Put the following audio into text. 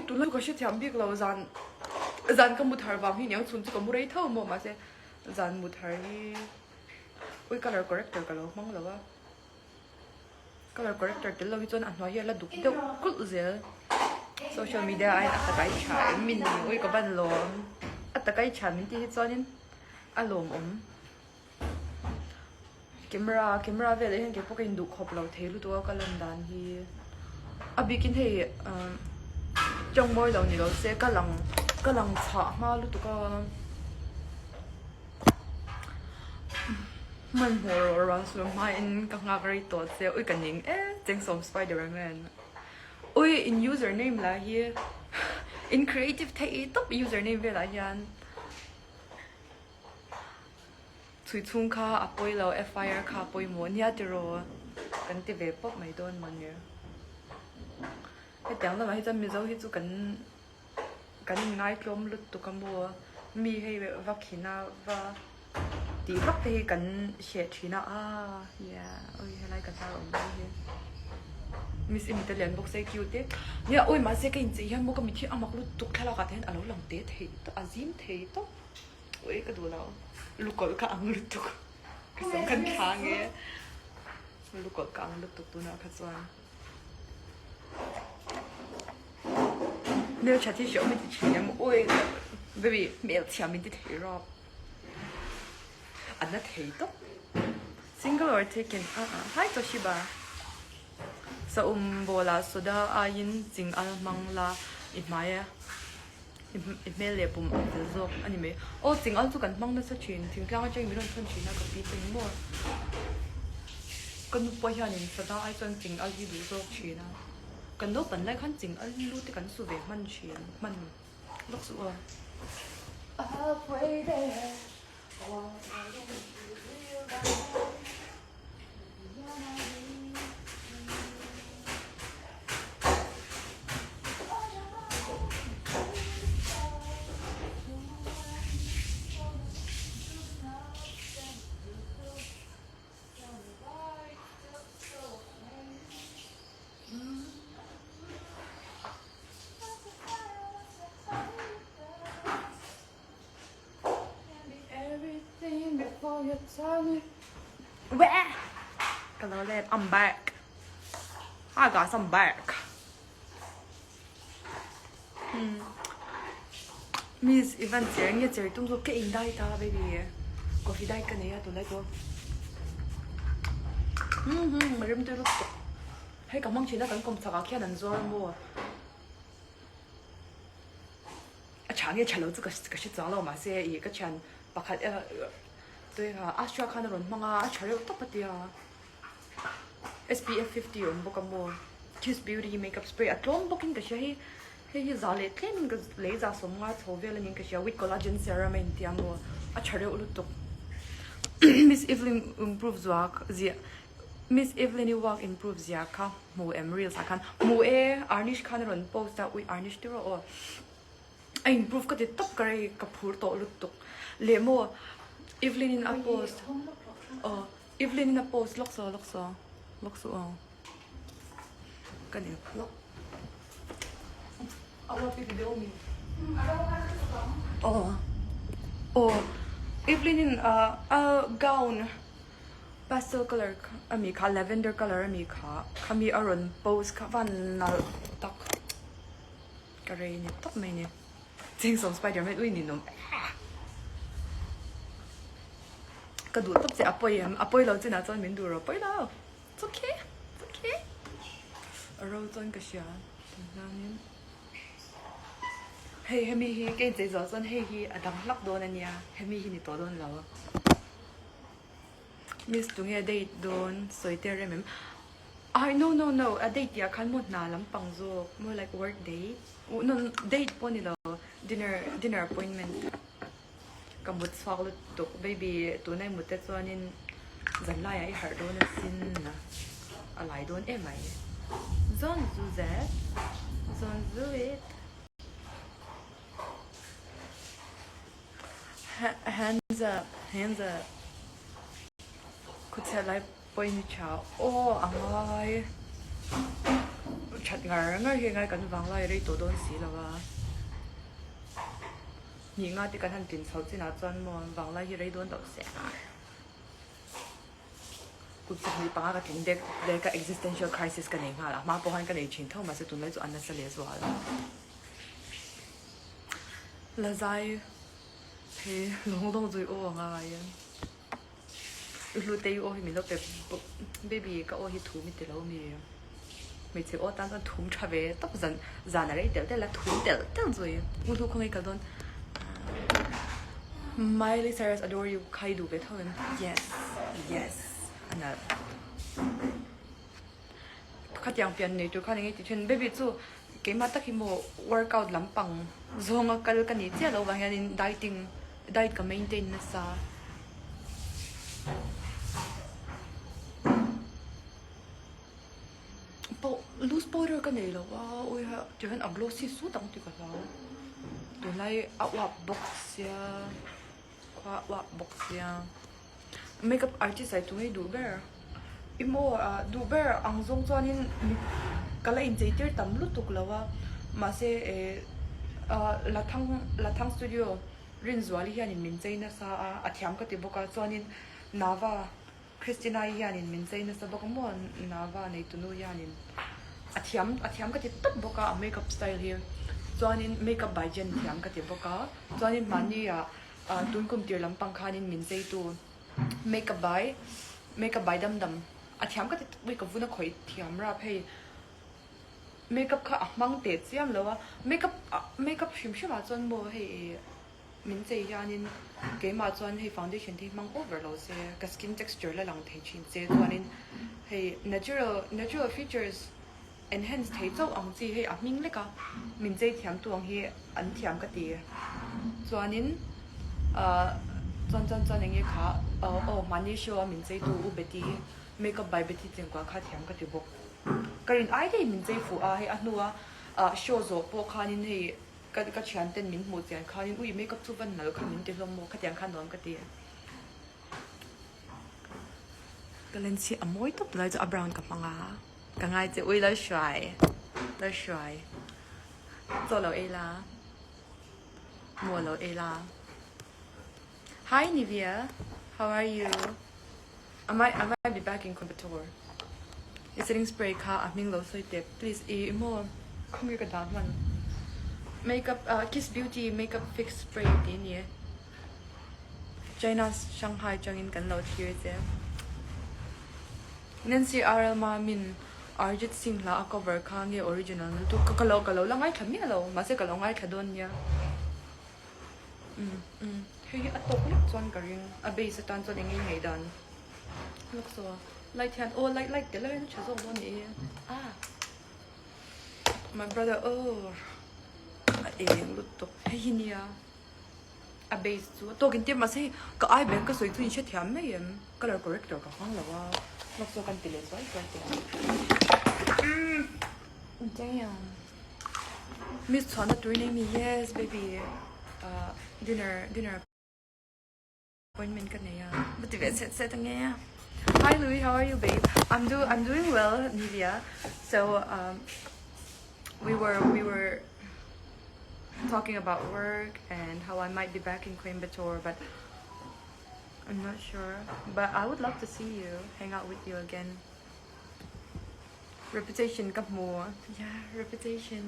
Ui tunlai chu ka hrethiam bik lo zan zan ka mut har vang hi niang chhun chu ka mu rei tho maw mahse zan mut har hi ui colour corrector ka lo hmang lo a colour corrector tel lo hi chuan a hnuai hi a la duk deuh kulh zel social media ah hian a takai tha em min ui ka van lawm a takai tha min tih hi chuanin a lawmawm. Camera camera velah hian keipawh ka induh khawp lo thei lutuk a ka lan dan hi a bikin hei ahh tawng mawi lo ni lo se ka lang ka lang chhah hma lutuk a hmanhmawh rawh ruah sur hmain ka nghak rei tawh che ui ka ning e chengsawm spider man ui in user name lah hi in creative theih tawp user name velah hian. Chhui chhung kha a pawi lo, FIR kha a pawimawh nia tiraw kan ti ve pawp mai dawn maw ni. Hetiang lamah hi chuan Mizo hi chu kan kan inngaitlawm lutuk a maw, mi hei va khina va tih vak te hi kan hreh thin a, aah yeah ui helai ka hnar awm dawn hi. Miss i mit a lian bawk se cute e. Nia awi mahse ka inchei hian maw ka mit hi a mak lutuk thlalak ah te hian a lo lang te thei tawp a zim thei tawp. Ui ka duh lo lukawlh ka ang lutuk ka sam khan thla nge lukawlh ka ang lutuk tunah kha chuan hmeltha thi hreawm i ti thin em ui baby hmelchhia min ti thei rawk a na thei tawp single or taken ah ah hi Toshiba saum bawlah soda aiin ching al hmang la i hmai a. I hmel leh pum ang tel zawk a ni mai. Aw ching al chu kan hmang nasa thin, thingtlang atangin min rawn thawn thin a ka pi teng maw. Ka nu pawh hianin sada ai chuan ching al hi duh zawk thin a. Kan naupan lai khan ching al lu te kan su ve hman thin, hman lawk suh aw. Ka lo let I'm back Hi guys I'm back hmm. Miss Ivan cher nge cher tum zawk ka in dai ta baby coffee diet ka nei a tunlai chu hmm hmm rim tui lutuk hei ka hmang thin a kan kawm chak ah khian an zuar maw A tha nge tha lo chu ka hre chuang lo mahse ih ka thian pakhat tui kha Astra khan a rawn hmang a a tha reuh tawp a tia SPF 50 a awm bawk a maw Kiss Beauty makeup spray a tlawm bawk in ka hria hei hei hi za leh tlem in ka lei za sawm nga chho vel a niin ka hria with collagen serum a intia maw a tha reuh lutuk Miss Evelyn improve zuak ziah Miss Evelyn i work improve zia kha hmu em reels ah khan hmu e Arnish khan a rawn post a ui Arnish ti rawh aw a improve ka ti tawp ka rei ka phur tawh lutuk leh maw Evelyn in a post aw Evelyn in a post lawk saw lawk saw lawk suh aw ka ni lawk aw aw Evelyn in a gown Pastel colour kha a mi kha lavender colour a mi kha khami a rawn post kha van nalh tak ka rei ni tawp mai ni chengsawm spider man ui ninawm ka duh tawp che a pawi em a pawi lo chinah chuan min duh rawh pawi lo it's okay it's okay a ro chuan ka hria tunhnanin hei hemi hi ka inchei zawh chuan hei hi a dang hlak dawn a nia hemi hi ni tawh dawn lo. Miss tunge date dawn sawi te rem em? Ai no no no a date tih ah khan maw hna lampang zawk more like work date no no date pawh ni lo dinner dinner appointment ka mut chhuak lutuk baby tuna i mut te chuanin zan laiah i harh dawn asin a lai dawn em mai zawn zu zet zawn zu it. Hands up, hands up. Khuchhiat lai pawhin i tha. Aw, a ngai. That ngar ngar hi ngai kan vang lai rei tawh dawn si lo a. Nih nga te kan han tlin chho chinah chuan maw vanglai hi rei dawn loh se a. Kum 25 ka tling dek dek a existential crisis ka nei nghal a, hma pawh khan ka nei thin tho mahse tunlai chu a nasa leh zual. La zai he lawng lawng zui aw a ngai a. I hlu te i aw hi min lo pe bawk baby ka aw hi thum i ti lo mi hmeichhe aw tan chuan thum tha ve tawp zan zan a rei telh telh a thum telh telh zui u hlu khawnge kal dawn Miley Cyrus adore you kha i duh ve tho em yes yes a nalh khatiang pian nei tur khan enge tih thin baby chu keimah tak hi maw workout lampang zawnga kal ka nih chiah loh vang hianin dieting diet ka maintain nasa. Pawh loose powder ka nei lo a ui ha ti hian a glossy sut ang tih ka hlau tunlai a uap bawk sia khua a uap bawk sia. Makeup artist ai tunge duh ber i maw ah duh ber ang zawng chuanin ka la inchei tir tam lutuk lo a mahse eh ah Lathang Lathang studio Rinzuali hianin min chei nasa a a thiam ka ti bawk a chuanin Nava Christina-i hianin min chei nasa bawk a maw Nava neitunu hianin a thiam a thiam ka ti tawp bawk a a makeup style hi chuanin makeup by Jen thiam ka ti bawk a chuanin mahni ah Ah tun kum tir lampang khanin min cheitu makeup by makeup by dam dam a thiam ka ti ui ka vun a khawih thiam rap hei makeup kha a hmang teh chiam lo a makeup ah makeup hrim hrim ah chuan maw hei ih min chei hianin keimah chuan hei foundation te hi hmang over lo se ka skin texture la lang thei thin che chuanin hei natural natural features Enhance thei chauh ang chi hei a hming lek a, min chei thiam tu ang hi an thiam ka ti. Chuanin ahh chuan chuan chuan eng nge kha aw mahni show a min chei tu U Betty makeup by Betty Chengkua kha thiam ka ti bawk. Ka rin ai daih min chei fuh a hei a hnua ah show zawh pawh khanin hei ka ka thian ten min hmuh chian khanin ui makeup chu va nalh kha min ti hlawm maw khatiang khan nuam ka ti. Ka lens hi a mawi tawp lai chu a brown ka hmang a. Ka ngai che ui lo hruai lo hruai chaw lo ei la maw lo ei la Hi Nivea how are you I might I might be back in Coimbatore I setting spray kha a hming lo sawi tep please i maw khawnge ka dah hman makeup ah kiss beauty makeup fix spray tih a ni e. China Shanghai tangin kan lo thlir che. Nancy RL Mamin Arjit Singh hla a cover kha nge original na lutuk ka lo ka lo la ngaithla miah lo mahse ka lo ngaithla dawn nia. Umm umm hei hi a tawk lek chuan ka ring a base atan chuan eng nge ngaihdan lawk saw a light hian aw light light tel hian a tha zawk dawn a ni e ah my brother oh a eng lutuk hei hi nia. A base chu a tawkin tir mahse hei ka eye bag ka sawi chu in hrethiam mai em colour corrector ka hmang lo a lawk zawk an ti leh zuai zuai teh ang damn miss chhuahna tur nei mi yes baby ah dinner dinner appointment ka nei a va ti ve set set ange a hi Louie how are you babe I'm do I'm doing well Nivea so um we were we were talking about work and how I might be back in Coimbatore but I'm not sure but I would love to see you hang out with you again reputation ka hmu yeah reputation.